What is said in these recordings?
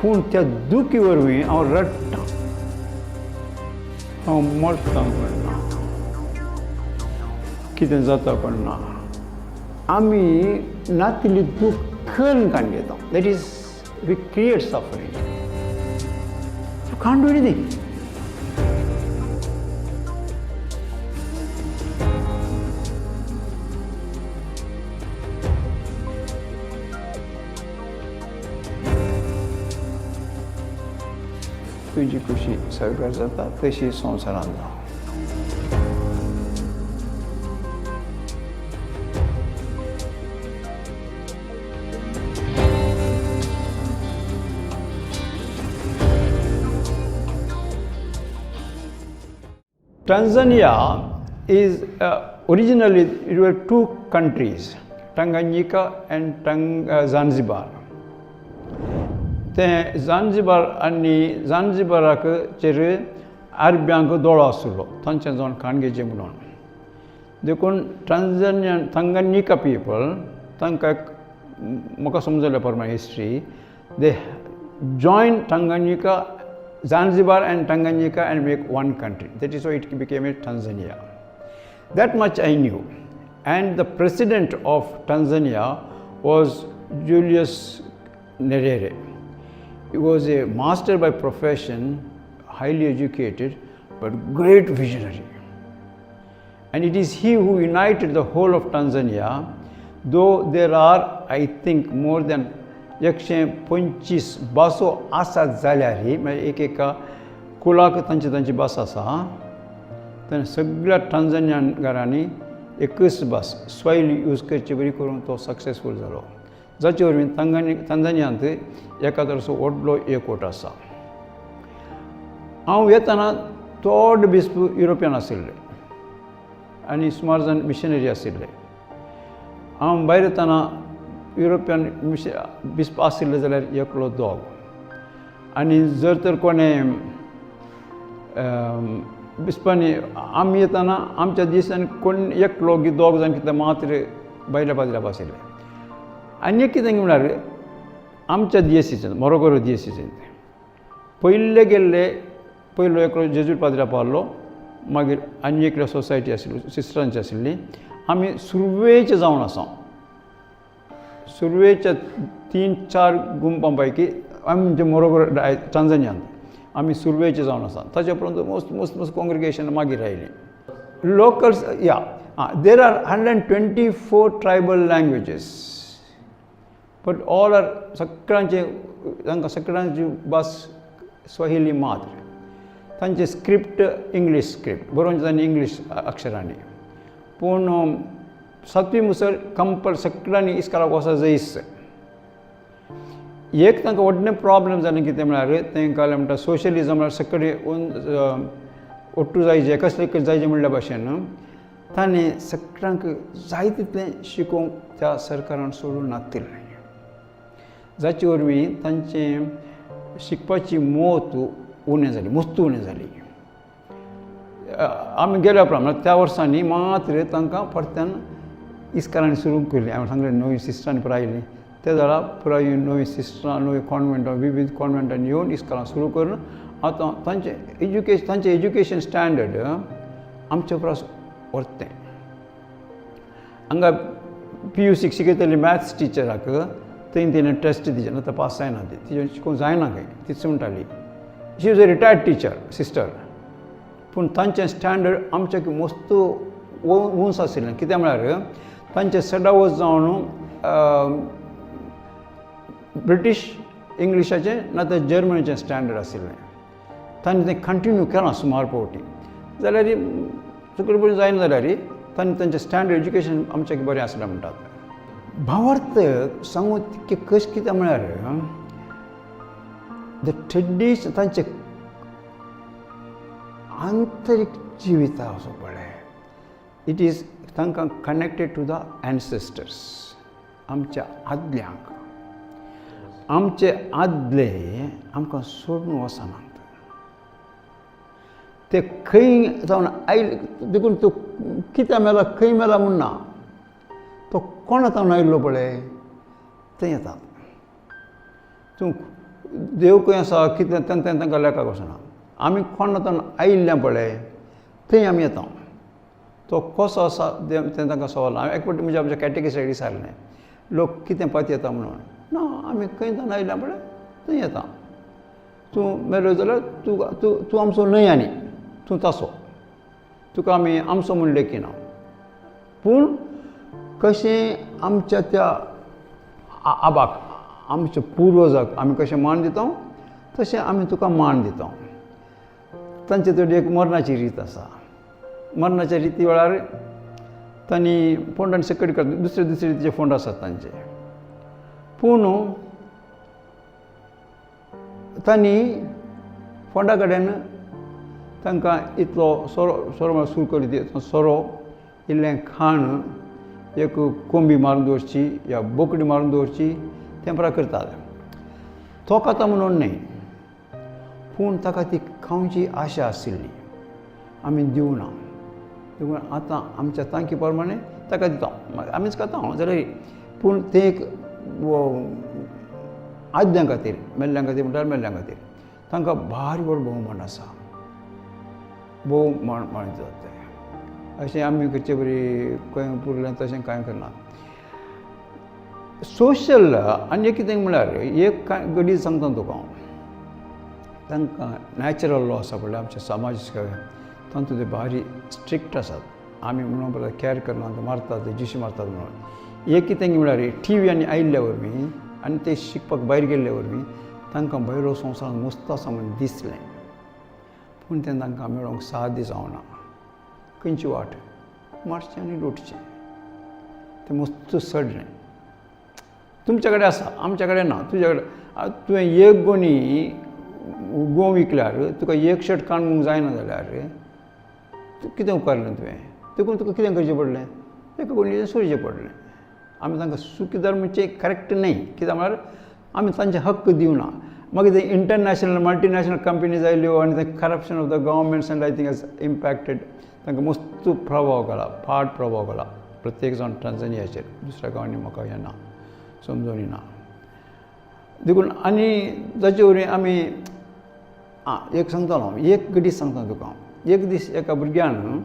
पूण त्या दुखी वरवीं हांव रडटां, हांव मरतां कोण ना, कितें जाता कोण ना. आमी नातिल्ली दूख खण काडून घेता. That is we create suffering. You can't do anything. तुजी खुशी सगळ्यार जाता तशी संवसारांत जावं. Tanzania is originally it were two countries, Tanganyika and Zanzibar. ते झांझिबार आनी झांझिबाराक चेर अरब्यांक दोळो आशिल्लो तांचे जावन खाण घेवचें म्हणून. देखून टांझानियन टांगनिका पिपल तांकां म्हाका समजल्या प्रमाण history they join Tanganyika, Zanzibar and Tanganyika and make one country. That is why it became a Tanzania. That much I knew. And the president of Tanzania was Julius Nyerere. He was a master by profession, highly educated, but great visionary. And it is he who united the whole of Tanzania, though there are, I think, more than 125 भासो आसात जाल्यार म्हळ्यार एक एका कुळाक तांची तांची भास आसा. तेन्ना सगळ्या टांझानियन घरांनी एकच भास स्वाहिली यूज करचे बरी करून तो सक्सेसफूल जालो, जाचे वरवीं टांझानियांत एका तरेचो व्हडलो एकवट आसा. हांव येतना चड बिस्प युरोपियन आशिल्ले आनी सुमार जाण मिशनरी आशिल्ले. हांव भायर येतना युरोपियन बिस्प आशिल्ले जाल्यार एकलो दोग, आनी जर तर कोणें बिस्पांनी आमी येतना आमच्या दिसान कोण एकलो की दोग जाण कितें मात्र भायल्या पाद्र्याक आशिल्ले. आनी एक कितें म्हळ्यार आमच्या दियेसीचें मोरोगोरो दियेसीचें पयले गेल्ले पयलो एकलो जेजूट पाद्र्या पावलो, मागीर आनी एकलो सोसायटी आशिल्ली सिस्टरांची आशिल्ली. आमी सुरवेचे जावन आसा, सुरवेच्या 3-4 गुंपां पैकी आमी म्हणजे मोरोगोरो टांझानियांत आमी सुरवेचे जावन आसा. ताच्या उपरांत मोस्ट मोस्ट मोस्ट कॉंग्रिगेशन मागीर आयलीं. Locals yeah there are 124 tribal languages, but all are सगळ्यांचे तांकां सगळ्यांची भास स्वाहिली मात्र. तांचे स्क्रिप्ट इंग्लीश स्क्रिप्ट बरोवचें तांणी इंग्लीश अक्षरांनी, पूण सातवी मुसर कंपल सगळ्यांनी इस्कोलाक वचो जायच. एक तांकां व्हडलें प्रॉब्लम जालें कितें म्हळ्यार तांकां म्हणटा सोशलिजम म्हळ्यार सगळे ओट्टू जायचे कसले जायचे म्हणल्या भाशेन ताणें सगळ्यांक जाय तितलें शिकोवंक त्या सरकारान सोडून नातिल्लें, जाचे वरवीं तांचें शिकपाची मोत उणें जाली, मस्त उणें जाली. आमी गेल्या उपरांत त्या वर्सांनी मात्र तांकां परत्यान इस्कोलांनी सुरू केली. हांवें सांगलें नवीं सिस्टरांनी पुराय आयलीं त्या वेळार पुराय नवीं सिस्टरां नवीं कॉन्वेंटां विविध कॉन्वेंटांनी येवन इस्कोलां सुरू करून आतां तांचें एज्युकेशन तांचें एज्युकेशन स्टँडर्ड आमचे परस व्हरतें. हांगा PUC शिकयतली मॅथ्स टिचराक थंय तिणें टेस्ट दिचे ना तर पास जायना, ती तिजें शिकोवंक जायना खंय तीच म्हणटाली. She was a retired teacher sister, पूण तांचें स्टँडर्ड आमच्या मस्त उंच आशिल्लें. कित्याक म्हळ्यार तांचें सदांच जावन ब्रिटीश इंग्लिशाचें ना तर जर्मनीचें स्टँडर्ड आशिल्लें. तांणी तें कंटिन्यू केलां सुमार फावटी, जाल्यार चुकले जायना जाल्यार तांणी तांचें स्टँडर्ड एज्युकेशन आमचें बरें आसलें म्हणटात. भावार्थ सांगू की कशें कितें म्हळ्यार the tradition तांचें आंतरीक जिवीत असो पळय it is तांकां कनेक्टेड टू the ancestors, आमच्या आदल्यांक. आमचे आदले आमकां सोडून वचनात, ते खंय जावन आयले देखून तो कित्याक मेला खंय मेला म्हूण ना, तो कोणा जावन आयिल्लो पळय थंय येतात. तूं देव खंय आसा कितें तें तांकां लेखाक वचना. आमी कोण आयिल्लें पळय थंय आमी येता. तो कसो आसा तें तांकां सवाल. हांवें एक फावटी म्हज्या आमच्या कॅटेकिस्टाक विचारलें लोक कितें पातयेता म्हणून. ना, आमी खंय ताण आयिल्लें पळय थंय येता. तूं मेलो जाल्यार तूं तूं तूं आमचो न्हय आनी तूं तासो, तुका आमी आमचो म्हूण लेखिना. पूण कशें आमच्या त्या आबाक, आमच्या पुर्वजाक आमी कशें मान दिता तशें आमी तुका मान दिता. तांचे थोडी एक मरणाची रीत आसा. मरणाच्या रिती वेळार तांणी फोंड आनी सकयल करता, दुसरे दुसरे रितीचे फोंड आसात तांचे. पूण तांणी फोंडा कडेन तांकां इतलो सोरो, सोरो म्हळ्यार सूर करी सोरो, इल्लें खाण, एक कोंबी मारून दवरची या बोकडी मारून दवरची, तें परा करतात. तो खाता म्हणून न्हय, पूण ताका ती खावची आशा आशिल्ली. आमी दिवना देखून आतां आमच्या तांकी प्रमाणे ताका दिता, आमीच खाता हांव जाल्यार. पूण तें एक आद्यां खातीर, मेल्ल्यां खातीर म्हणटार मेल्ल्यां खातीर तांकां भारी व्हड भोवमान आसा, भोव मान मान जाता. अशें आमी करचे बरी खंय पुरलें तशें कांय करना. सोशल आनी एक कितें म्हणल्यार एक कांय गडी सांगता तुका हांव, तांकां नॅचरल लॉ आसा पळय आमच्या समाज तातूंत ते भारी स्ट्रिक्ट आसात. आमी म्हणून पळय कॅर करना, मारतात, जिशी मारतात म्हणून. एक कितें म्हणल्यार टी व्ही आनी आयिल्ल्या वरवीं आनी ते शिकपाक भायर गेल्ले वरवीं तांकां भायलो संवसारांत मस्त आसा म्हूण दिसलें. पूण तें तांकां मेळोंक साध्य जावना. खंयची वाट मारचें आनी लुटचें, तें मस्त चडलें. तुमच्या कडेन आसा, आमच्या कडेन ना. तुज्या कडेन तुवें एक गोणी गोंव विकल्यार तुका एक शर्ट काडूंक जायना जाल्यार कितें उपकारलें तुवें? देखून तुका कितें करचें पडलें? एका गोणयेचें सोडचें पडलें. आमी तांकां चुकीदार म्हणचें करेक्ट न्हय, कित्याक म्हळ्यार आमी तांचे हक्क दिवना. मागीर ते इंटरनॅशनल मल्टिनॅशनल कंपनीज आयल्यो आनी ते corruption of the governments and I think has impacted. तांकां मस्त प्रभाव घाला, पाड प्रभाव घाला प्रत्येक जाण टांझानियाचेर. दुसऱ्या गांवांनी म्हाका हें ना, समजोनी ना. देखून आनी ताचे वरवीं आमी आं एक सांगतालो हांव, एक गडी सांगता तुका हांव. एक दीस एका भुरग्यान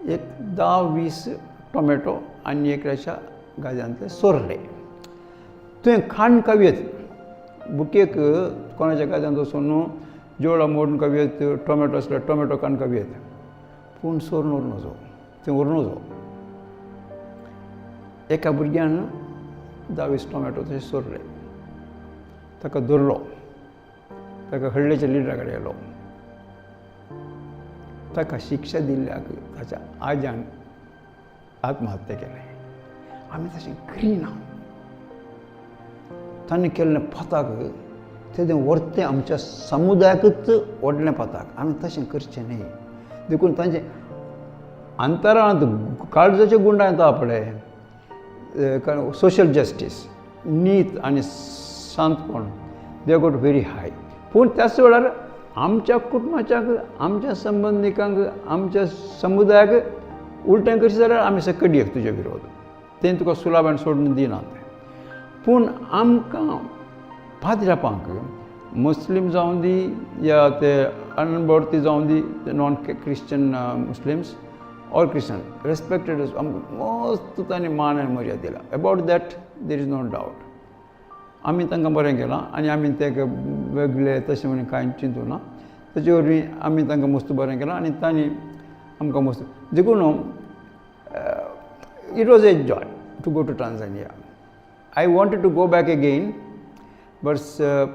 एक 10-20 टोमॅटो आनी एकल्याच्या गाज्यांतले सोरले. तुवें खाण खावयेत, बुकेक कोणाच्या गाज्यांत वचून जेवळां मोडून खावयेत, टोमॅटो आसल्यार टोमॅटो काडून खावयेत, पूण सोरून व्हरूं नजो, तें व्हरूं नजो. एका भुरग्यान 10-20 टोमॅटो तशें सोरले. ताका धरलो, ताका हळ्ळेच्या लिडरा कडेन येयलो. ताका शिक्षा दिल्ल्याक ताच्या आज्यान आत्महत्या केलें. आमी तशें करिना. तांणी केल्लें पताक तेजें व्हरतें आमच्या समुदायाकूच व्हडलें पताक. आमी तशें करचें न्हय. देखून तांचें अंतराळांत काळजाचे गुंडां येता पळय, कारण सोशल जस्टीस, नीत आनी शांतपण they got very हाय. पूण त्याच वेळार आमच्या कुटुंबाच्याक, आमच्या संबंदिकांक, आमच्या समुदायाक उलटें करशी जाल्यार आमी सकयल एक तुजे विरोध, तें तुका सुलाबान सोडून दिनात. पूण आमकां पाद्रापांक मुस्लीम जावं दी या ते अनबोर्ती जावं दी, non Christian Muslims or Christian respected, आमकां मस्त तांणी मान आनी मर्याद दिला. About that there is no doubt. आमी तांकां बरें केलां आनी आमी ते वेगळे तशें म्हणून कांय चिंतूं ना. ताचे वरवीं आमी तांकां मस्त बरें केलां आनी तांणी आमकां मस्त. देखून it was a joy to go to Tanzania. I wanted to go back again, but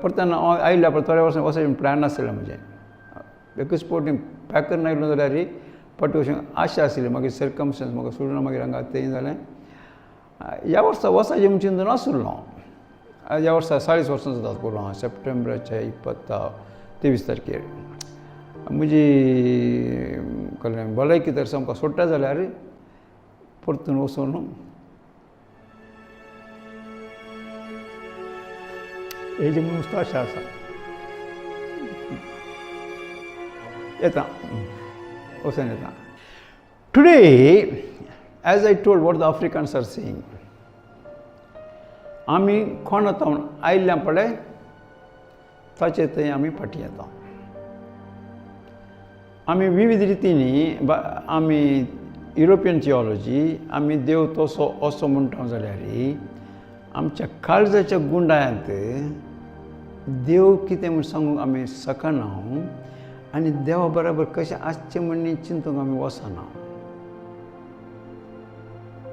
परतान हांव आयल्या परत थोड्या वर्सां वचपाचें प्लॅन नाशिल्लें म्हजें. एकूच फावटी पॅक करून आयलो जाल्यार फाटीं वचूंक आशा आशिल्ली. मागीर सर्कमस्टन्स म्हाका सोडून मागीर हांगा तें जालें. ह्या वर्सा वचपाचें म्हूण चिंतून आशिल्लो हांव. ह्या वर्सा 40 वर्सां जातात पुरो हांव, सप्टेंबराच्या 23 तारखेर म्हजी भलायकी तर सामकां सोडटा जाल्यार परतून वचून हेजी म्हूण नुस्तो आशा आसा. येता वचून येता. Today as I told what the Africans are saying, आमी कोण आतां आयिल्ल्या पळय ताचे थंय आमी फाटीं येता. आमी विविध रितींनी आमी युरोपियन थियोलॉजी आमी देव तसो असो म्हणटा जाल्यार आमच्या काळजाच्या गुंडायांत देव कितें म्हूण सांगूंक आमी शकना आनी देवा बराबर कशें आसचें म्हूण चिंतूंक आमी वचना.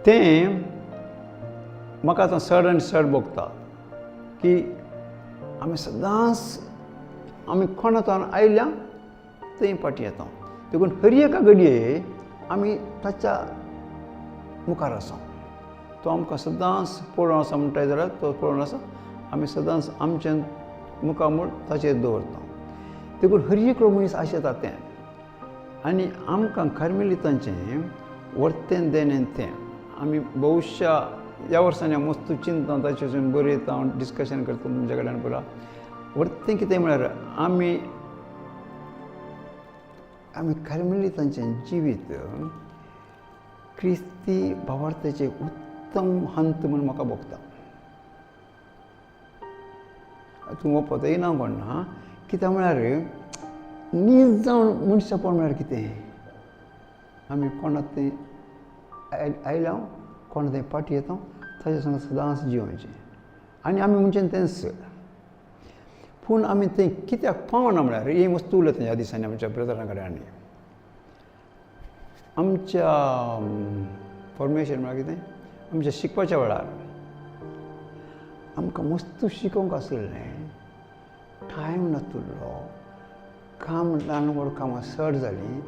तें म्हाका आतां चड आनी चड भोगता की आमी सदांच आमी कोणातून आयल्या थंय फाटीं येता. देखून हर एका घडये आमी ताच्या मुखार आसा. तो आमकां सदांच पळोवन आसा म्हणटा जाल्यार तो पळोवन आसा. आमी सदांच आमचें मुखामूळ ताचेर दवरता. देखून हर एकलो मनीस आशेता तें आनी आमकां कार्मेलितांचें वर्तें देणें तें आमी बहुशा ह्या वर्सांनी हांव मस्त चिंतता ताचेर बरयता, हांव डिस्कशन करता तुमच्या कडल्यान पुरा. वर्तें कितें म्हळ्यार आमी आमी कार्मेलितांचें जिवीत क्रिस्ती भावार्थाचें उत्तम हंत म्हूण म्हाका भोगता. तूं वपतय ना कोण ना कित्याक म्हळ्यार नीज जावन मनशापण म्हळ्यार कितें आमी कोणा थंय आयल्या कोणा थंय फाटीं येता ताच्या संग सदांच जियोवचें आनी आमी म्हणचें तेंच. पूण आमी थंय कित्याक पावना म्हळ्यार ही वस्तू उलयता ह्या दिसांनी आमच्या ब्रदरां कडेन आनी आमच्या फॉर्मेशन म्हळ्यार कितें आमच्या शिकपाच्या वेळार आमकां मस्त शिकोवंक आशिल्लें, टायम नासलो, काम ल्हान व्हड कामां चड जालीं.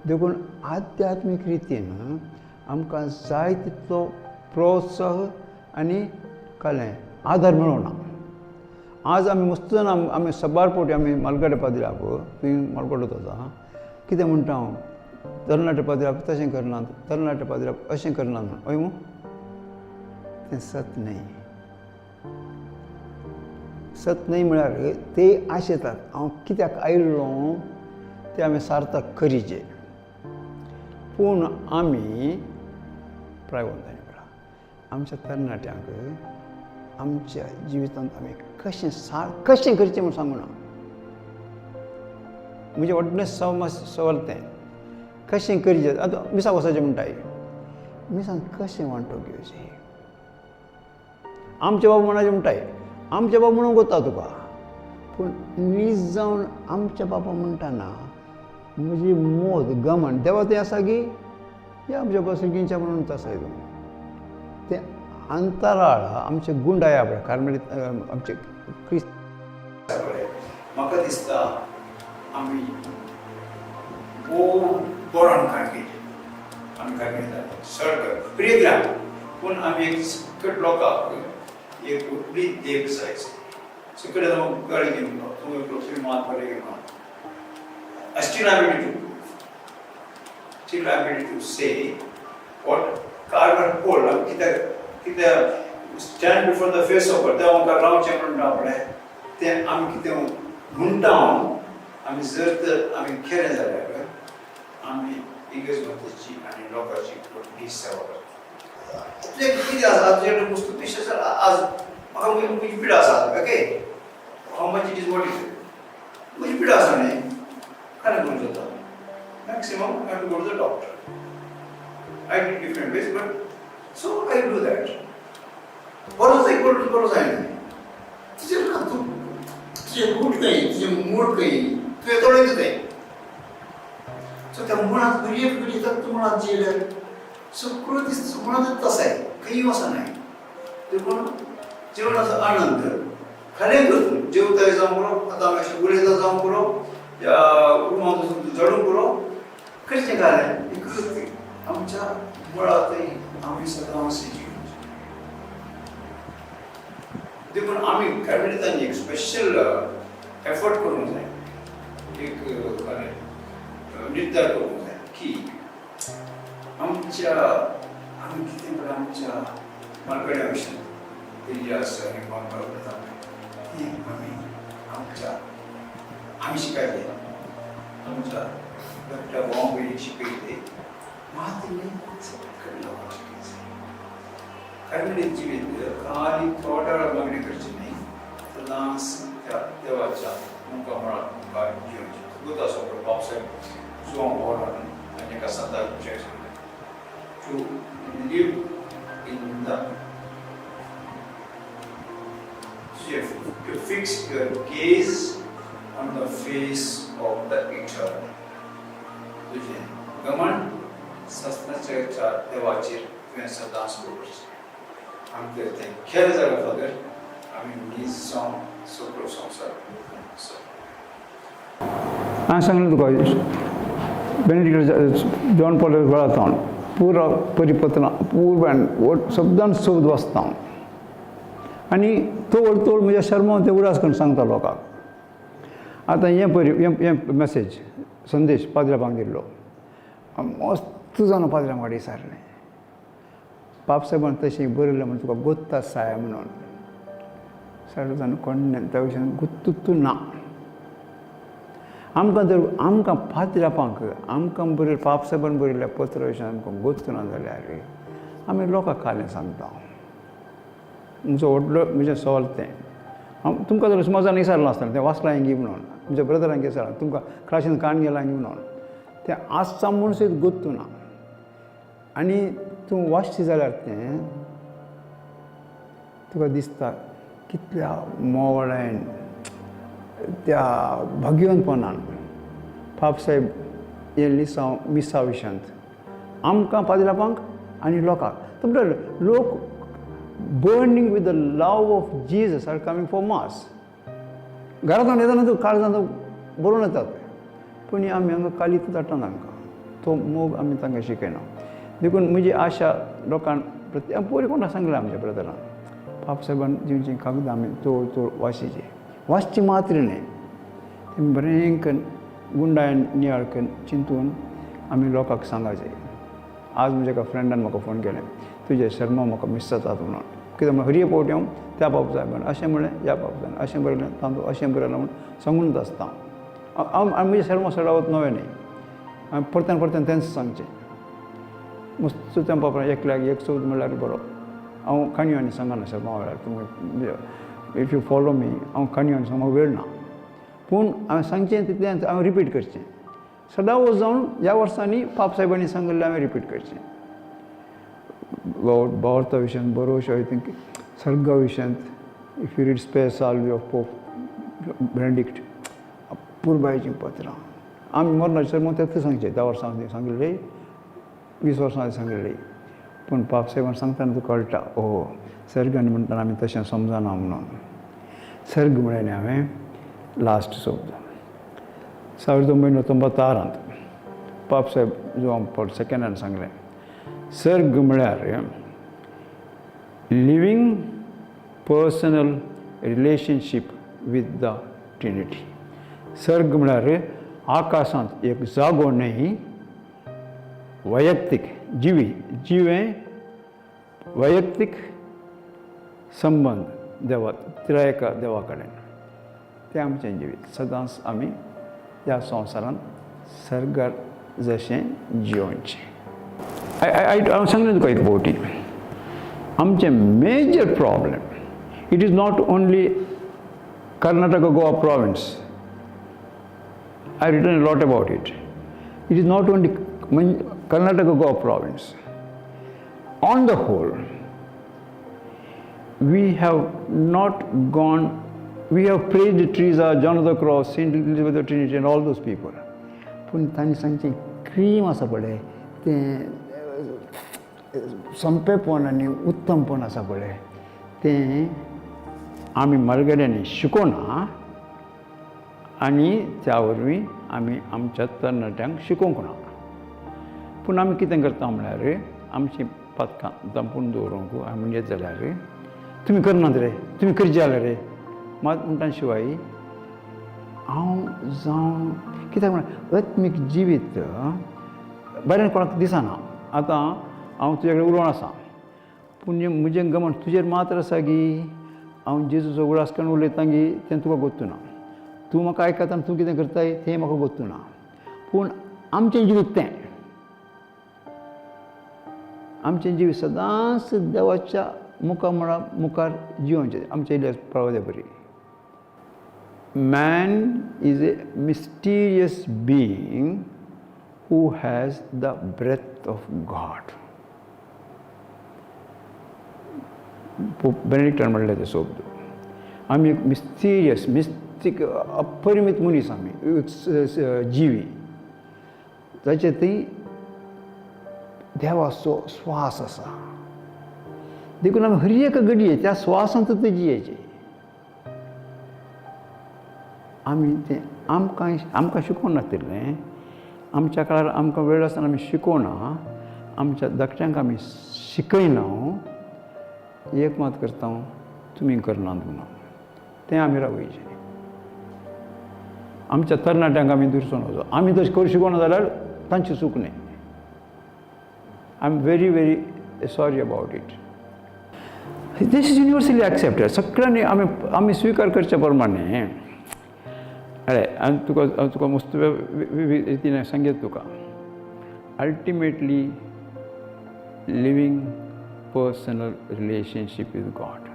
देखून आध्यात्मीक रितीन आमकां जाय तितलो प्रोत्साह आनी कळ्ळें आदार मेळना. आज आमी मस्त जाणां आमी सबार फावटी आमी मालगडे पाद्र्याक तुवें मालगडो आतां कितें म्हणटा हांव तरणाटे पाद्र्याक तशें करना, तरणाटे पाद्र्याक अशें करना म्हूण. हय मू? तें सत न्हय. सत न्हय म्हळ्यार ते आशेतात हांव कित्याक आयिल्लो तें आमी सार्थक करीचे. पूण आमी प्रायवंतांनी पळय आमच्या तरणाट्यांक आमच्या जिवितांत आमी कशें कशें करचें म्हूण सांगूना. म्हजें व्हडलें सवाल तें कशें करचें. आतां मिसाक वचपाचें म्हणटाय, मिसांत कशें वांटो घेवचें? आमचे बाबा म्हणाचें म्हणटाय, आमचे बाबा म्हणूंक वता तुका, पूण नीज जावन आमच्या बाबा म्हणटाना म्हजी मोद गमन देवा तें आसा की या आमच्या बाबा म्हणून आसा तूं तें अंतराळ आमचे गुंडाया पळय कार्मेलीत आमचे क्रिस्त पळय. म्हाका दिसता आमी भोव बरो अणकार केली आमी कार्मेलितांनी चड प्रिय. पूण आमी एक सकट लोकांक एक व्हडली देख जाय. सकट गाडी घेवन तूं एकलो फिल्मांत बरें घेवन I still am ready to, still I'm ready to say what Carver told. कित्याक कित्याक stand before the face of God देवा मुखार रावचें म्हणटा पळय तें आमी कितें म्हणटा आमी जर तर आमी खेरें जाल्यार आमी इंग्लीश भाशेची आनी लोकांची व्हडली सेवा करता. तुजें कितें आसा तुजें कडेन वस्तू पिशे आज म्हाका म्हजी पिडा आसा. Okay, how much it is what is म्हजी पिडा आसा न्ही कांय करूंक जाता. Maximum I have to go to the doctor. I did different ways, but so I do that. बरो जाय बरो जायना तुजें तूं तुजें रूट खंय, तुजें मूळ खंय, तुवें तोडयता तें. सो त्या मुळांत घडये घडये तूं मुळांत जियेल्यार सगळो दीस मुळांतच आसाय, खंय वचनाय. देखून जेवणाचो आनंद खरें कर. तूं जेवताय जावं पुरो, आतां आमी अशें उलयता जावं पुरो, या रुमांत वचून तूं जडूंक पुरो, कशें घालें एक आमच्या मुळांतय आमी सदांच जियोवचें. देखून आमी कार्मेलितांनी एक स्पेशल एफर्ट करूंक जाय, एक खरें निर्धार करूंक जाय की आमच्या आमी कितें पळय आमच्या मालगड्या विशयांत इतिहास आनी कोण उलयता ती आमी आमच्या आमी शिकायले आमच्या धाकट्या भाव भयणीक शिकयले मात न्ही सगळे लोकांक शिकयचे. कार्मेलीत जिवीत खाली थोड्या वेळार मागणी करची न्ही, सदांच त्या देवाच्या मुखामळार मुखार जियोवचें. गुता सोबरो बापसाहेब जुवांव वॉरन आनी एका संताक विशय सांगलें, to live in the to fix your gaze on the face of the eternal. तुजें गमन सस्नाच्या देवाचेर तुवें सदांच दवरचें. आमी तर तें केलें जाल्यार फादर, आमी नीज जावन सगळो संवसार. हांवें सांगलें तुका, बेनेडिक्ट जॉन पॉल वेळांत पुरा परिपत्रां पूर्व शब्दान शब्द वाचता हांव आनी तोळ तोळ म्हज्या शर्मा ते उडास करून सांगता लोकांक. आतां हें परी हें हें मॅसेज संदेश पाद्र्याबांक दिल्लो मस्त जावन पाद्र्यांक वाडी सारलें. बापसाहेबान तशें बरयलें म्हूण तुका गोत्त आसाय म्हणून सारकें जावन कोण त्या विशयान गुत्तूच ना. आमकां जर आमकां पाद्र्यापांक आमकां बरयलें पापसाहेबान बरयल्ल्या पत्र विशयान आमकां गोत्त ना जाल्यार आमी लोकांक कालें सांगता. म्हजो व्हडलो म्हजें सवाल तें. हांव तुमकां जर सुमाजान विचारलां आसतलें तें वाचलां गी म्हणून, म्हज्या ब्रदरांक विचारलां तुमकां क्लासीन काण गेलां गी म्हणून, तें आसा म्हूण सुद्दां गोत्तू ना. आनी तूं वाचशी जाल्यार तें तुका दिसता कितल्या मोवळायेन त्या भाग्यवंतपणान पापसाहेब हें लिसांव मिसा विशयांत आमकां पाद्र्यापांक आनी लोकांक. तुमकां लोक burning with the love of Jesus are coming for mass. घरांत येतना तूं काळजांत बरोवन येतात, पूण आमी हांगा कालीत धाडटा तांकां, तो मोग आमी तांकां शिकयना. देखून म्हजी आशा लोकांक प्रत्येक पयलीं कोणाक सांगलें आमच्या ब्रदरान, पापसाहेबान दिवचीं कागदां आमी तोळ तोळ वाचीचीं, वाचची मात्र न्हय, तें बरें करून गुंडायन नियाळ करून चिंतून आमी लोकांक सांगाचें. आज म्हज्या एका फ्रेंडान म्हाका फोन केलें, तुजे शर्मा म्हाका मिस जातात म्हणून. कित्याक म्हणून हरये फावटी हांव त्या बाबसाहेबान अशें म्हणलें, ह्या बाबसाहेबान अशें बरयलें, तातूंत अशें बरयलां म्हूण सांगूनच आसता हांव. हांव म्हजें शर्मा सडावत नवें न्हय, हांवें परत्यान परत्यान तेंच सांगचें. मस्त त्या बाबा एकल्याक एक चवथ म्हणल्यार बरो. हांव काणयो आनी सांगना शर्मा वेळार, तुमकां if you follow मी हांव काणयो आनी सांगपाक वेळ ना, पूण हांवें सांगचें तितलें हांवें रिपीट करचें. सदांच जावन ह्या वर्सांनी पापसाहेबांनी सांगिल्लें हांवें रिपीट करचें. भावार्था विशयांत बरोवशो I think सर्गा विशयांत if you read Spe Salvi of Pope Benedict, अपुरबायेचीं पत्रां. आमी मरणाचें सर मग तेच सांगचें, 10 वर्सां आदीं सांगिल्लें, 20 वर्सां आदीं सांगिल्लें, पूण पापसाहेबान सांगतना तुका कळटा, ओ सर्गान म्हणटाना आमी तशें समजना म्हणून. सर्ग म्हळें न्ही हांवें लास्ट शब्द 1996 पापसाहेब जुवांव पॉल सेकंडान सांगलें, सर्ग म्हळ्यार living personal relationship with the Trinity. सर्ग म्हळ्यार आकाशांत एक जागो न्हय, वैयक्तीक जिवी जिवें वैयक्तीक संबंद देवा त्रिएका देवा कडेन, तें आमचें जिवीत. सदांच आमी ह्या संवसारांत सर्गार जशें जियोवचें. I हांव सांगलें तुका एक फावटी, आमचें major problem, it is not only Karnataka Goa province, I written lot about it. It is not only Karnataka Goa province, on the whole we have not gone, we have praised Teresa, John of the Cross, Saint Elizabeth of Trinity and all those people. पूण तांणी सांगचें cream आसा पळय तें सोंपेपण आनी उत्तमपण आसा पळय तें आमी म्हालगड्यांनी शिकोना आनी त्या वरवीं आमी आमच्या तरणाट्यांक शिकोवंक ना. पूण आमी कितें करता म्हळ्यार आमचीं पातकां दांपून दवरूंक आमी येत जाल्यार तुमी करनात रे, तुमी करचे जाल्यार रे मात म्हणटा. शिवाय हांव जावं कित्याक म्हळ्यार आत्मीक जिवीत बरें कोणाक दिसना. आतां हांव तुजे कडेन उलोवन आसा, पूण म्हजें गमन तुजेर मात्र आसा गी हांव जेजूचो उगडास करून उलयता गी तें तुका गोत्तू ना. तूं म्हाका आयकता आनी तूं कितें करताय तें म्हाका गोत्तू ना. पूण आमचें जिवीत तें आमचें जिवीत सदांच देवाच्या मुखार मुखार जिवनचें आमचें इल्लें पळोवया बरी. Man is a mysterious being who has the breath of God. Pope बेनेडिक्टान म्हणलें तें सोब्द. आमी एक मिस्टिरियस, मिस्टीक, अपरिमीत मनीस आमी, एक जिवी जाचे थंय देवाचो स्वास आसा. देखून आमी हर एक घडये त्या स्वासांत ते जियेचे. आमी तें आमकां आमकां शिकोवंक नातिल्लें. आमच्या काळार आमकां वेळ आसतना आमी शिकोना, आमच्या धाकट्यांक आमी शिकयना. एक मात करता, तुमी करनात म्हणून तें आमी रावयचें. आमच्या तरणाट्यांक आमी दुरसोन वचो. आमी तशें करूं शिकोना जाल्यार तांची चूक न्हय. I am very very sorry about it. This is universally accepted. सगळ्यांनी आमी आमी स्विकार करचे प्रमाणे. अरे, आनी तुका तुका मस्त रितीन सांगीत तुका, ultimately living personal relationship with God.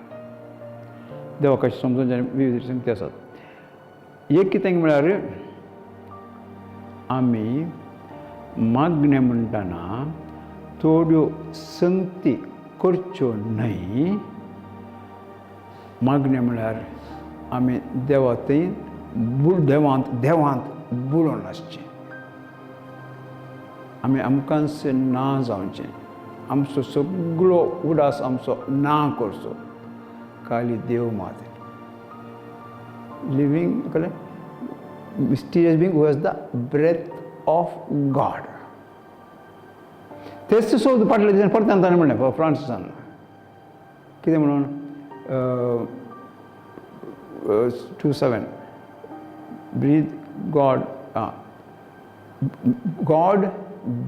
देवा कशें समजून विविध संगती आसात. एक कितें म्हळ्यार आमी मागणें म्हणटना थोड्यो संगती करच्यो न्हय. मागणें म्हळ्यार आमी देवा थंय बुड देवांत देवांत बुडोन आसचें. आमी आमकांच ना जावचें, आमचो सगळो उडास आमचो ना करचो, खाली देव मात. लिवींग, कळ्ळें, mysterious being who has the breath of God. तेच सोद फाटल्या दिसान परत्यान ताणें म्हणलें, फ्रांसिसान, कितें म्हणून, 2:7, breathe God, God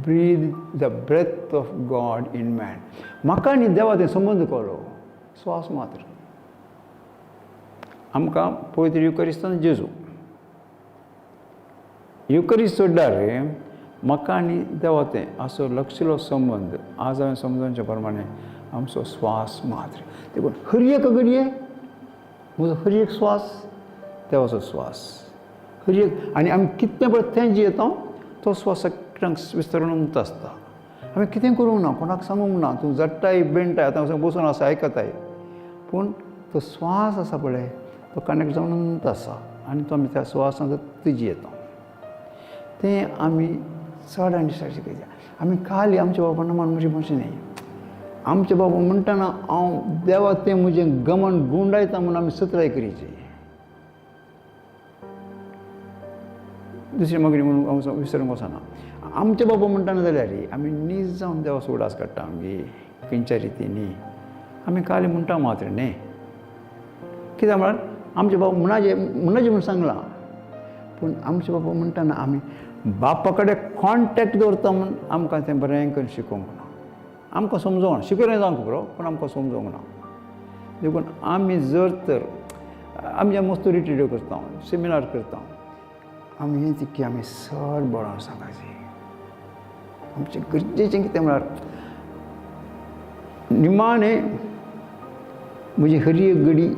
breathe the breath of God in man. म्हाका आनी देवा तें संबंद कळ्ळो स्वास मात्र. आमकां पवित्र युकरिस्तान जेजू युकरिस्त सोडल्यार म्हाका आनी देवा तें असो लक्षलो संबंद. आज हांवें समजोवचे प्रमाणे आमचो स्वास मात्र. देखून हर एक घडये म्हजो हर एक स्वास देवाचो स्वास हर एक. आनी आमी कितलें पळय तें जियेता, तो स्वास सगळ्यांक विस्तरून आसता. आमी कितें करूंक ना, कोणाक सांगूंक ना. तूं जडटाय, बेणटाय, आतां बसून आसा आयकताय, पूण तो स्वास आसा पळय, तो कनेक्ट जावन आसा आनी तो आमी त्या स्वासान जियेता. तें आमी चड आनी चड शिकयता. आमी खाली आमच्या बाबा मान म्हजी भाशेन न्हय. आमचे बाबा म्हणटना हांव देवा तें म्हजें गमन गुंडायता म्हूण आमी सत्राय करीची. दुसरी मागणी म्हणून हांव विसरूंक वचना. आमचे बाबा म्हणटना जाल्यार आमी नीज जावन देवा उडास काडटा आमगे खंयच्या रितीनी. आमी खाली म्हणटा मात्र न्ही. कित्याक म्हळ्यार आमचे बाबा म्हणाजे म्हणाजे म्हूण सांगलां, पूण आमचे बाबा म्हणटना आमी बापा कडेन कॉन्टेक्ट दवरता म्हूण आमकां तें बरें करून शिकोवंक ना. आमकां समजोवंक ना, शिकयलें जावंक खबर, पूण आमकां समजोवंक ना. देखून आमी जर तर आमी मस्त रिट्रीट करता, सेमिनार करता, आमी हें तितकें आमी चड बळान सांगायचें. आमचें गरजेचें कितें म्हळ्यार निमाणें म्हजी हर एक घडी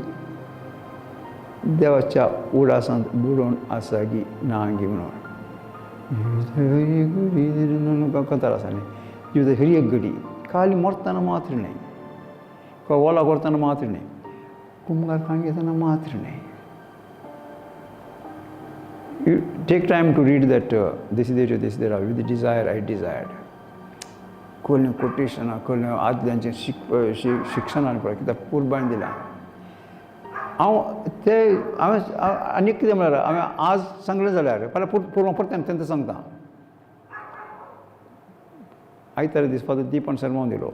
देवाच्या उडासांत बुडोवन आसा गी ना गी म्हणून. कतार आसा न्ही, जिविता हर एक घडी, खाली मरतना मात्र न्हय, वोला करतना मात्र न्हय, कुमगार खाण घेतना मात्र न्हय. You take time to read that Desiderio Desiderata, with the desire I desired. कसलें कोटेशनां, कसलें आदल्यांचें शिक्षणान पळय कित्याक कुर्बान दिलां हांव ते. हांवें आनी कितें म्हळ्यार हांवें आज सांगलें जाल्यार फाल्यां पूर्व परतें तेंकां सांगता. आयतारा दीस फादर दीपन सरमांव दिलो,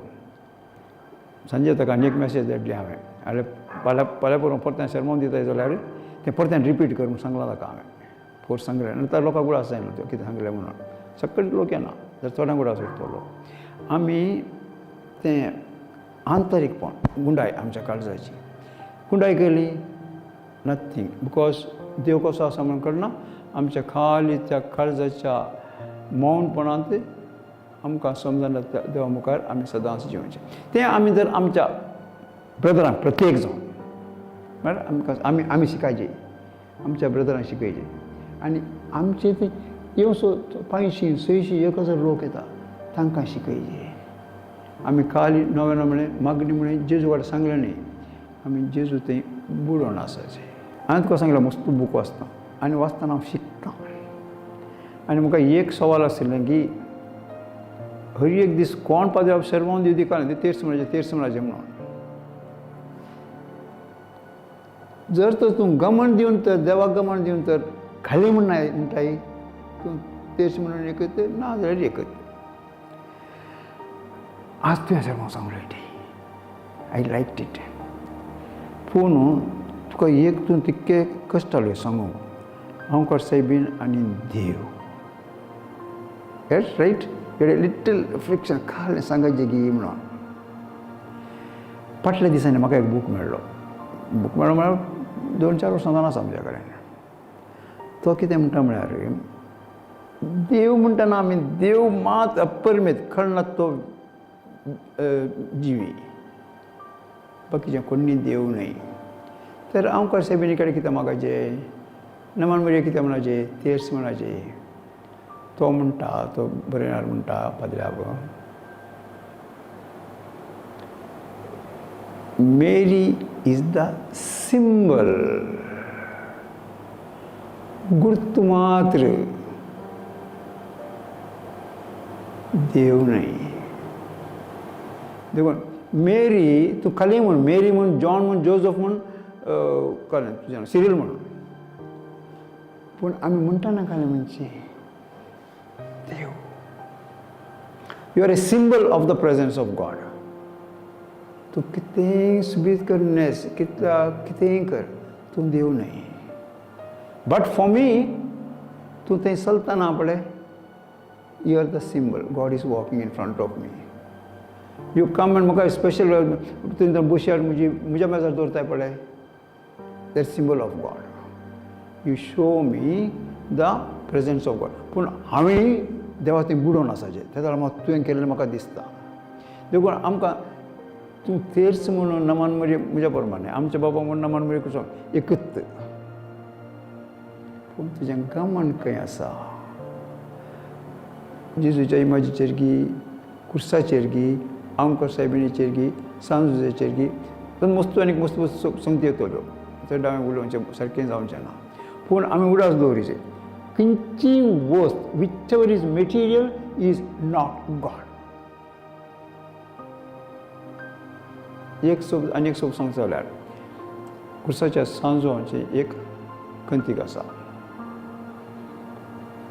सांजे ताका आनी एक मॅसेज धाडली हांवें. हांवें फाल्यां फाल्यां पूर्व परतें सरमांव दिता जाल्यार तें परतें रिपीट कर म्हूण सांगलां ताका हांवें. फोर्स सांगलें नंतर लोकांक उडास जायना त्यो कितें सांगलें म्हणून. सगळे लोक येना जाल्यार थोड्यांक उडास उरतलो. आमी तें आंतरीकपण गुंडाय आमच्या काळजाची गुंडाय केली नथींग, because देव कसो आसा म्हणून कळना. आमच्या खाली त्या काळजाच्या मौनपणांत आमकां समजना. त्या देवा मुखार आमी सदांच जिवचें. तें आमी जर आमच्या ब्रदरांक प्रत्येक जावन म्हळ्यार आमकां आमी आमी शिकायचे. आमच्या ब्रदरांक शिकयचें आनी आमचे ते येवसो 500 600 1000 लोक येता तांकां शिकयचे. आमी खाली नवें म्हळें मागणी म्हळें जेजू वाट सांगलें न्ही, आमी जेजू थंय बुडोवन आसाचे. हांवें तुका सांगलें मस्त बूक वाचता आनी वाचतना हांव शिकतां. आनी म्हाका एक सवाल आशिल्लें की हर एक दीस कोण पाद्री शेरमांव दिवं दिका न्ही, तेर्स म्हणाचें तेर्स म्हणाचें म्हणून. जर तर तूं गमण दिवन तर देवाक गमण दिवन तर खाली म्हण म्हणटाय तूं तेर्स म्हणून एकत ना जाल्यार एकत. आज तुवें शेरमांव सांगलें ती I like it. पूण तुका एक तूं तितके कश्ट जालो सांगूंक हांव करसायबीन आनी देव. Yes right, little friction खालें सांगायचें की म्हणून. फाटल्या दिसांनी म्हाका एक बूक मेळ्ळो. बूक मेळ्ळो म्हळ्यार 2-4 वर्सां जावन आसा म्हज्या कडेन. तो कितें म्हणटा म्हळ्यार देव म्हणटना आमी देव मात अपरमेत कळना तो जिवी, बाकीचें कोणी देव न्हय. तर हांव करसायबिणी कडेन कितें मागायचें, नमान मरिया कितें म्हणाचें, तेर्स म्हणाचें. तो म्हणटा, तो बरयणार म्हणटा पाद्र्याब, मेरी is the symbol, गुर्त मात्र, देव न्हय. देखून मेरी तूं खाली म्हूण मेरी म्हूण जॉन म्हूण जोजफ म्हूण कळ्ळें तुजें सिरील म्हूण, पूण आमी म्हणटा ना खाली म्हणचे देव. You are a symbol of the presence of God. तूं कितेंय सुबीत कर न्हेस, कितल्या कितेंय कर, तूं देव न्हय. बट फॉर मी तूं थंय चलतना पळय, you are the symbol. God is walking in front of me. You come and म्हाका स्पेशल तुवें बुशर्ट म्हजी म्हज्या मेजार दवरताय पळय, that symbol of God. You show me the presence of God. पूण हांवें देवा थंय बुडोवन आसाचें, तें जाल्यार म्हाका तुवें केल्लें म्हाका दिसता. देखून आमकां तूं तेर्स म्हणून नमान मरिया म्हज्या प्रमाणे आमच्या बाबा म्हणून नमान मरिया कसो एकच, पूण तुजें गमन खंय आसा? जेजूच्या इमाजीचेर गी, कुर्साचेर गी, आमकर सायबिणीचेर गी, सांजुचेर गी, तर मस्त आनीक मस्त मस्त संगती येतल्यो, चड हांवें उलोवचें सारकें जावचें ना. पूण आमी उडास दवरिचे खंयची वस्त whichever is material is not God. एक सोब आनी एक सोब सांगचो जाल्यार कुर्साच्या सांजवांची एक कंतीक आसा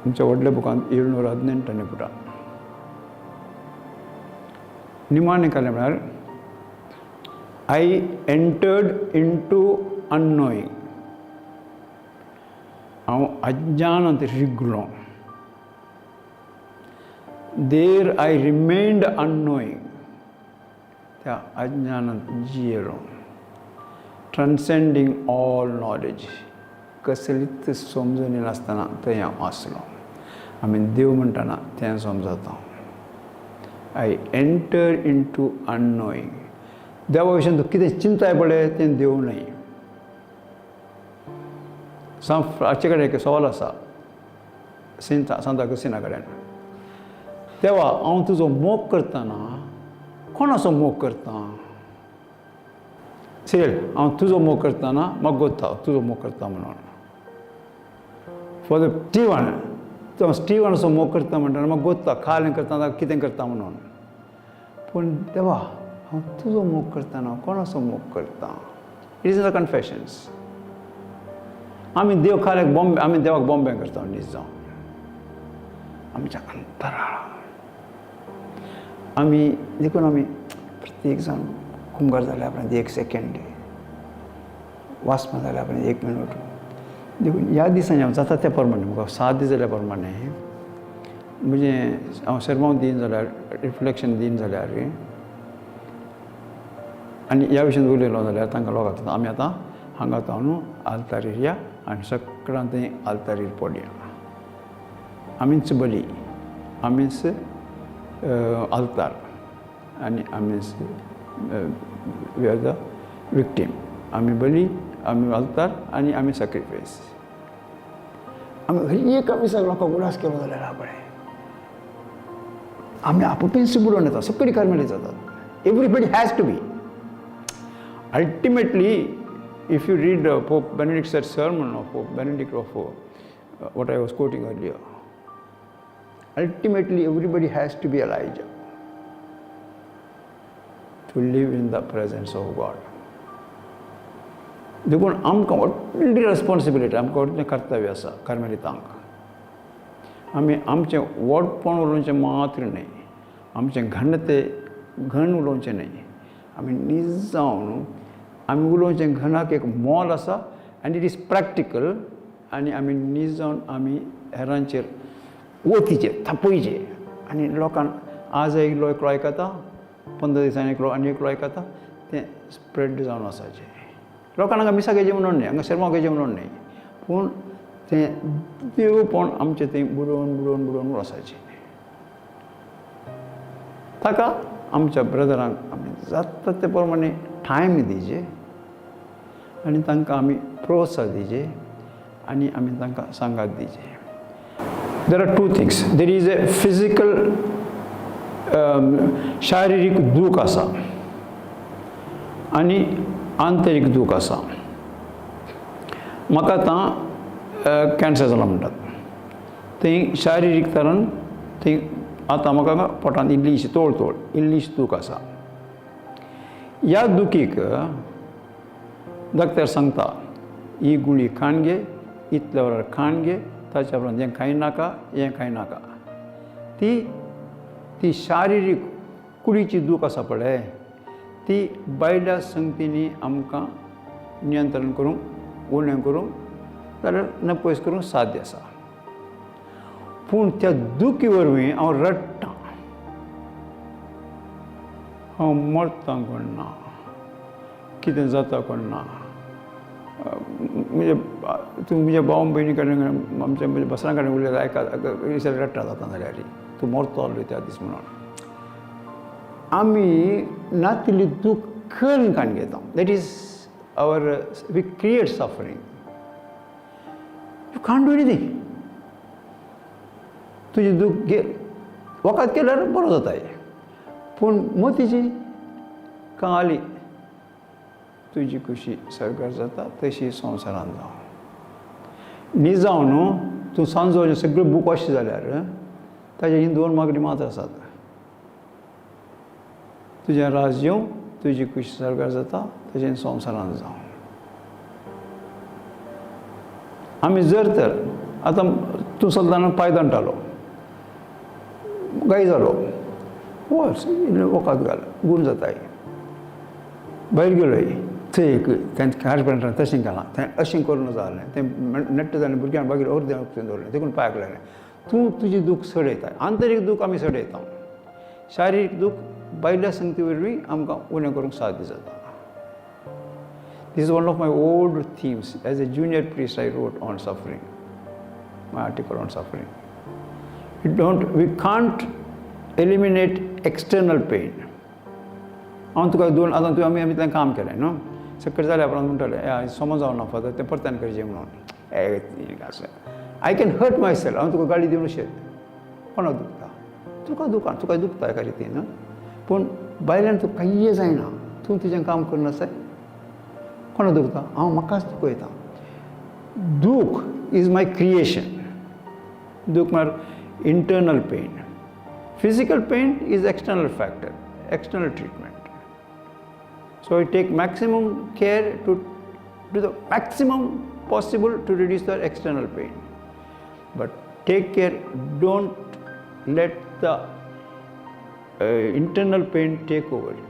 आमच्या व्हडल्या बुकांत 715 पुटां. निमाणें कालें म्हळ्यार I entered into unknowing. हांव अज्ञानांत रिगलो. There I remained unknowing. त्या अज्ञानांत जियेलो. ट्रान्सेंडींग ऑल नॉलेज, कसलीच समजून नासतना थंय हांव आसलो. आमी देव म्हणटना तें समजता. I enter into unknowing. देवा विशीं तूं कितें चिंताय पळय तें देव न्हय. हाचे कडेन एक सवाल आसा सांता क्रिस्टिना कडेन, तेवा हांव तुजो मोग करतना कोणाचो मोग करता? सिरियल, हांव तुजो मोग करतना म्हाका गोत्ता तुजो मोग करता म्हणून. फॉर the Steven, तो स्टिवनाचो मोग करता म्हणटना म्हाका गोत्ता खालें करतना कितें करता म्हणून. पूण देवा हांव तुजो मोग करतना कोणाचो मोग करता? It is in the confessions. आमी देव खाल्याक बॉम्बे, आमी देवाक बॉम्बे करता न्हीज जावन आमच्या अंतराळान आमी. देखून आमी प्रत्येक जाण कुमगार जाल्या उपरांत 1 सेकेंड, वासमा जाल्या उपरांत 1 मिनट. देखून ह्या दिसांनी हांव जाता त्या प्रमाणे म्हाका 7 दीस जाल्या प्रमाणे म्हजें हांव शेरमांव दीन जाल्यार रिफ्लेक्शन दीन जाल्यार आनी ह्या विशयान उलयलो जाल्यार तांकां लोकांक आमी आतां हांगा न्हू आल्तारीर या आनी सगळ्यां थंय आल्तारीर पडया. आमीच बली, आमीच आल्तार आनी आमीच we are the victim. आमी बली, आमी आल्तार आनी आमी सॅक्रिफायस. आमी हर एका मिसाक लोकांक उडास केलो जाल्यार बरें आमी आपोपींच बुडोवन येता, सगळीं कार्मेलीत जातात. Everybody has to be. Ultimately if you read Pope Benedict sir sermon of Pope Benedict of what I was quoting earlier, ultimately everybody has to be Elijah to live in the presence of God. देखून आमकां व्हडली responsibility, आमकां व्हडलें कर्तव्य आसा कार्मेलितांक. आमी आमचें व्हडपण उलोवचें मात्र न्हय, आमचें घण ते घण उलोवचें न्हय, आमी नीज जावन आमी उलोवचें घणाक एक मोल आसा आनी it is practical. आनी आमी नीज जावन आमी हेरांचेर ओतीचे थापयचे आनी लोकांक आज एकलो एकलो आयकता, 15 दिसांनी एकलो आनी एकलो आयकता, तें स्प्रेड जावन आसाचें. लोकांक हांगा मिसाक येचें म्हणून न्हय, हांगा शेरमांवाक येचें म्हणून न्हय, पूण तें देवपण आमचें थंय बुडोवन बुडोवन बुडोवन वसाचें. ताका आमच्या ब्रदरांक आमी जाता ते प्रमाणे टायम दिवचे आनी तांकां आमी प्रोत्साहन दिवचे आनी आमी तांकां सांगात दिवचे. There are two things. There is a physical शारिरीक दूख आसा आनी आंतरीक दूख आसा. म्हाका आतां कॅन्सर जाला म्हणटात, थंय शारिरीक तरान थंय आतां म्हाका पोटांत इल्लीशी तोळ तोळ इल्लीशी दूख आसा. ह्या दुखीक डॉक्टर सांगता ही गुळी खाण घे, इतल्या वरार खाण घे, ताच्या उपरांत हें खाय नाका, हें खाय नाका. ती ती शारिरीक कुडीची दूख आसा पळय, ती बायल्या संगतींनी आमकां नियंत्रण करूंक, उणें करूंक जाल्यार नपयस करूंक साध्य आसा. पूण त्या दुखी वरवीं हांव रडटां, हांव मरतां कोण ना, कितें जाता कोण ना. म्हणजे तूं म्हज्या भाव भयणी कडेन आमच्या म्हणजे बसरां कडेन उलयता आयका रडटा जाता जाल्यार तूं मरतलो त्या दीस म्हणून आमी नातिल्ली दूख करून काडून घेता. That is our, we create suffering. You can't do anything. तुजी दूख घे वखद केल्यार बरो जाताय, पूण मोतीची काली तुजी खुशी सरकार जाता तशी संवसारान जावं. न्ही जावं न्हू तूं सांजो सगळें बूक वाचता जाल्यार ताजे ही दोन मागणी मात आसात, तुजें राज येवं, तुजी खुशी सरकार जाता तशें संवसारान जावं. आमी जर तर आतां तूं चलतना पांय दंटालो, गाय जालो, वच वखद घाल, गूण जाताय. भायर गेलोय थंय एक तें कार्पेंटरान तशें केलां, तें अशें करूं जालें, तें नेट्ट जालें, भुरग्यांक मागीर अर्दें उक्तें दवरलें, देखून पांयाक लागलें. तूं तुजी दूख सडयता. आंतरीक दूख आमी सडयता, शारिरीक दूख बायल्या संगती वरवीं आमकां उणें करूंक साध्य जाता. This is one of my old themes. As a junior priest I wrote on suffering, my article on suffering. We can't eliminate external pain. हांव तुका दोन आतां तुवें आमी आमी काम केलें न्हू, सक्कर जाल्या उपरांत म्हणटालें समज जावं ना फादर, तें परत्यान करचें म्हणून. I can hurt my self. हांव तुका गाडी दिवन शेत कोणाक दुखता, तुका दुखा, तुका दुखता एका रितीन न्हू, पूण भायल्यान तुका कांय जायना, तूं तुजें काम करून आसाय, कोणाक दुखता, हांव म्हाकाच दुखयता. दूख is my creation. दूख म्हळ्यार internal pain. Physical pain is external factor, external treatment. So I take maximum care to do the maximum possible to reduce the external pain. But take care, don't let the internal pain take over you.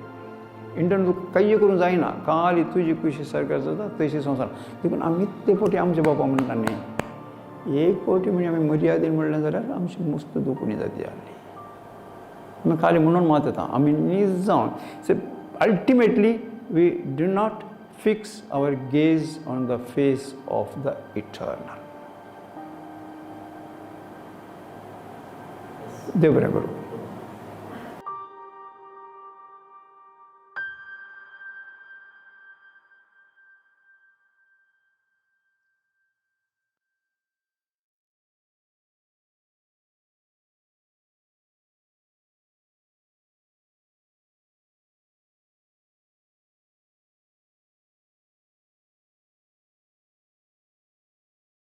Internal कांय करूंक जायना, खाली तुजी खुशी सरकार जाता तशी संवसार. देखून आमी इतले फावटी आमचे बापा म्हणटा न्ही, एक फावटी म्हणजे आमी मर्यादेन म्हणलें जाल्यार आमची मस्त दुखणी जाती जाली. आमी खाली म्हणून मात येता आमी नीज जावन. Ultimately we do not fix our gaze on the face of the eternal. देव बरें करूं.